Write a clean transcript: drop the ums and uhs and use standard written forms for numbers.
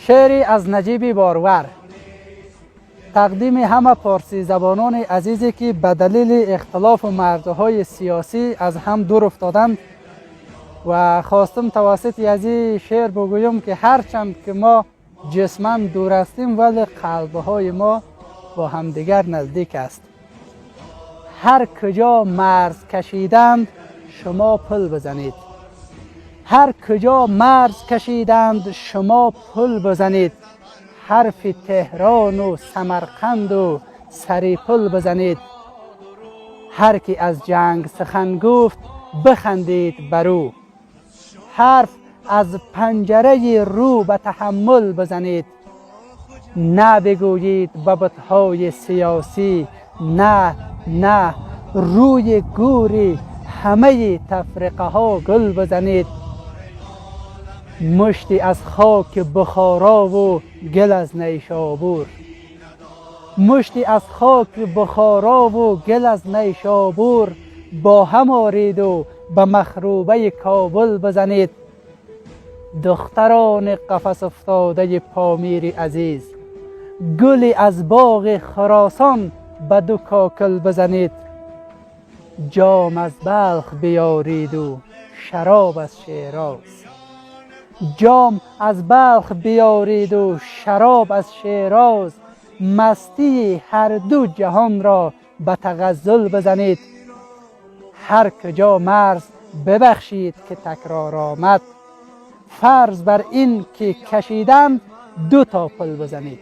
شعری از نجیب بارور تقدیم همه پارسی زبانان عزیزی که به دلیل اختلاف مرزهای سیاسی از هم دور افتادند و خواستم توسط از این شعر بگویم که هرچند که ما جسما دور هستیم ولی قلبهای ما با همدیگر نزدیک است. هر کجا مرز کشیدند شما پل بزنید، هر کجا مرز کشیدند شما پل بزنید، حرف تهران و سمرقند و سریپل بزنید. هر کی از جنگ سخن گفت بخندید بر او، حرف از پنجره رو به تحمل بزنید. نه بگویید به بت‌های سیاسی نه نه، روی گوری همه تفرقه ها گل بزنید. مشتی از خاک بخارا و گل از نیشابور، مشتی از خاک بخارا و گل از نیشابور، با هم آرید و به مخروبه کابل بزنید. دختران قفس افتاده پامیر عزیز، گلی از باغ خراسان به دو کاکل بزنید. جام از بلخ بیارید و شراب از شیراز، جام از بلخ بیارید و شراب از شیراز، مستی هر دو جهان را به تغزل بزنید. هر کجا مرز ببخشید که تکرار آمد، فرض بر این که کشیدند دو تا پل بزنید.